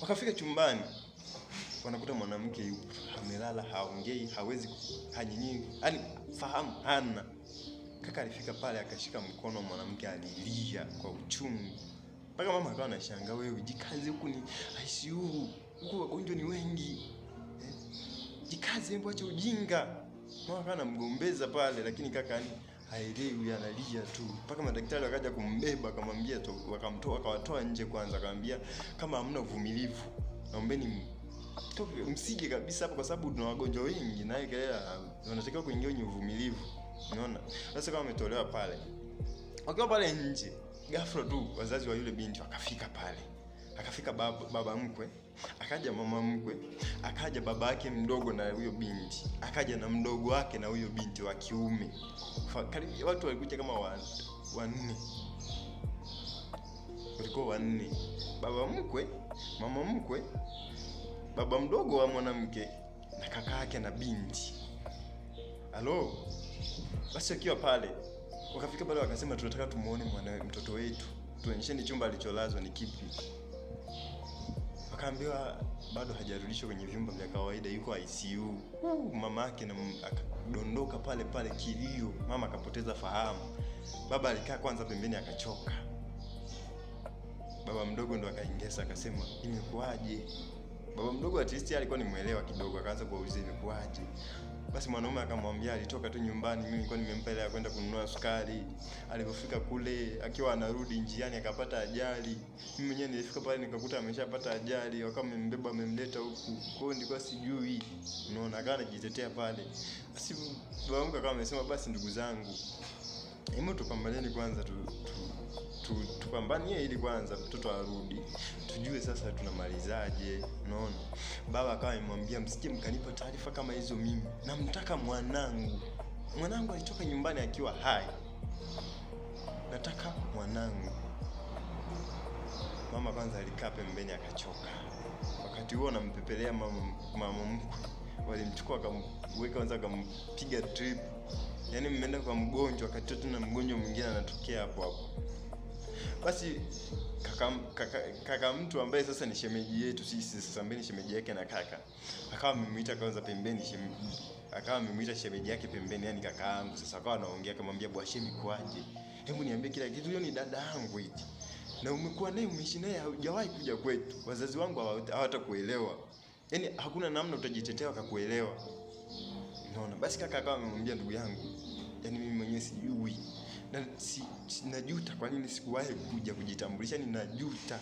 Wakafika chumbani, wanakuta mwanamke yupo amelala, haongei, hawezi, hanyinyi, yani fahamu hana. Kaka alifika pale akashika mkono wa mwanamke, alilia kwa uchungu mpaka mama akawa anashangaa, wewe jikaze, huku ni ICU, huku wagonjwa ni wengi eh? Jikaze, hebu acha ujinga. Mama akawa anamgombeza pale, lakini kaka yani haelewi, analia tu mpaka madaktari wakaja kumbeba, akamwambia, wakamtoa, wakawatoa nje kwanza, akamwambia kama hamna uvumilivu naombeni toke, msije kabisa hapa, kwa sababu tuna wagonjwa wengi na yeye wanatakiwa kuingia kwenye uvumilivu. Unaona, sasa kama ametolewa pale, wakiwa pale nje, ghafla tu wazazi wa yule binti wakafika pale. Akafika baba mkwe, akaja mama mkwe, akaja baba yake mdogo na huyo binti, akaja na mdogo wake na huyo binti wa kiume. Karibu watu walikuja kama wanne, walikuwa wanne: baba mkwe, mama mkwe, baba mdogo wa mwanamke na kaka yake na binti. Halo, basi wakiwa pale, wakafika pale wakasema, tunataka tumuone mwana mtoto wetu, tuonyesheni chumba alicholazwa ni kipi. Wakaambiwa bado hajarudishwa kwenye vyumba vya kawaida, yuko ICU. Mama yake na akadondoka pale pale kilio, mama akapoteza fahamu. Baba alikaa kwanza pembeni akachoka. Baba mdogo ndo akaingesa akasema, imekuwaje? Baba mdogo at least alikuwa ni mwelewa kidogo, akaanza kuwauliza imekuwaje. Basi mwanaume akamwambia alitoka tu nyumbani, mimi nilikuwa nimempa hela ya kwenda kununua sukari. Alipofika kule akiwa anarudi njiani akapata ajali. Mimi mwenyewe nilifika pale nikakuta ameshapata ajali, wakawa wamembeba wamemleta huku. Kwa hiyo nilikuwa sijui. Unaona, akawa anajitetea pale. Basi baba yangu akawa amesema basi ndugu zangu, hebu tupambaneni kwanza tupambanie ili kwanza mtoto arudi, tujue sasa tunamalizaje. Unaona, baba akawa amemwambia msije mkanipa taarifa kama hizo, mimi namtaka mwanangu. Mwanangu alitoka nyumbani akiwa hai, nataka mwanangu. Mama kwanza alikaa pembeni akachoka. Wakati huo anampepelea mama mkwe, walimchukua wakamweka kwanza, wakampiga drip. Yaani mmeenda kwa mgonjwa, wakati tena mgonjwa mwingine anatokea hapo hapo. Basi kaka mtu ambaye sasa ni shemeji yetu sisi sasa, ambaye ni shemeji yake na kaka, akawa amemuita kwanza pembeni, akawa amemuita shemeji yake pembeni, yani kaka yangu. Sasa akawa anaongea akamwambia, bwa shemi, kwaje? Hebu niambie kila kitu, huyo ni dada yangu eti, na umekuwa naye umeishi naye, hujawahi kuja kwetu, wazazi wangu hawatakuelewa, yaani hakuna namna utajitetea wakakuelewa. Unaona, basi kaka akawa amemwambia, ndugu yangu, yani mimi mwenyewe sijui na najuta kwa nini sikuwahi kuja kujitambulisha, ni najuta.